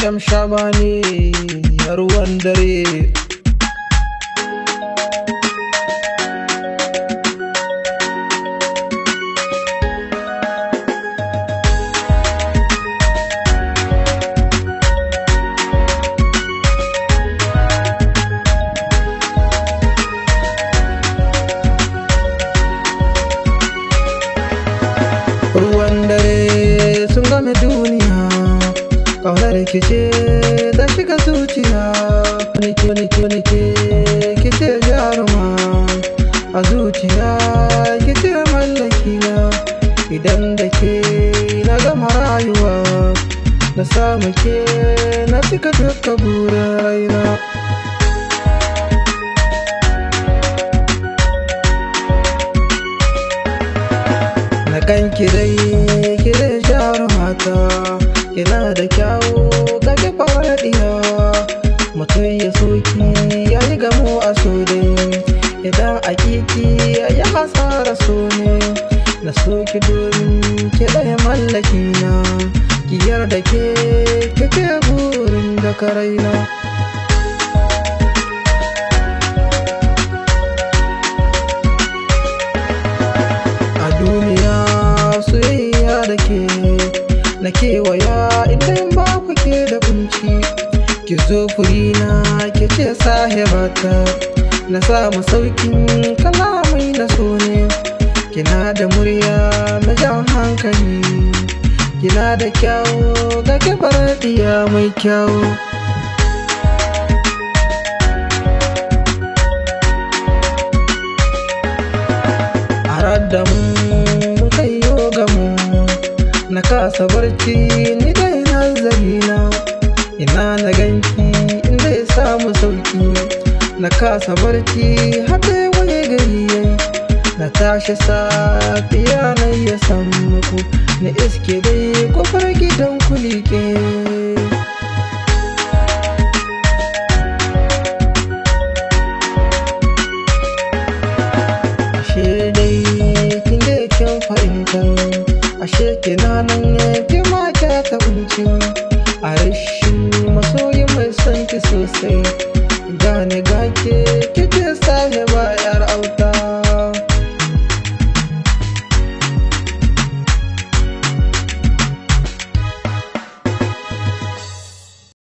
M Shabani ruwan dare. Ruwan dare sun game duniya, ƙaunar rikice ta shiga zuciya. Nike nike nike kice jaruma a zuciya, kice mallaki na. Idan da ke na gama rayuwa, na samu ke na cika duka burin raina. Na kan dai ki dai jarumata, kina da kyawu ga ki faradiya. Mutum ya soki ya yi gamo a so dai, idan a kiki ya hasara so ne. Na soki domin ki ɗaya mallaki na, ki yarda ke kike burin da karaina. A duniya soyayya da ke na kewaya, idan ba ku ke da kunci. Ki zo furina ki ce sahibata, na samu saukin kalamai na so ne. Kina da murya na jan hankali, kina da kyawu ga kibar diya mai kyawu. A da mu kai yo gamu, na kasa barci ni dai nazari na. Ina na ganki inda ya samu sauki, na kasa barci har dai waye gari yayi. Na tashi safiya na ya samu ku, na iske dai kofar gidan ku liƙe.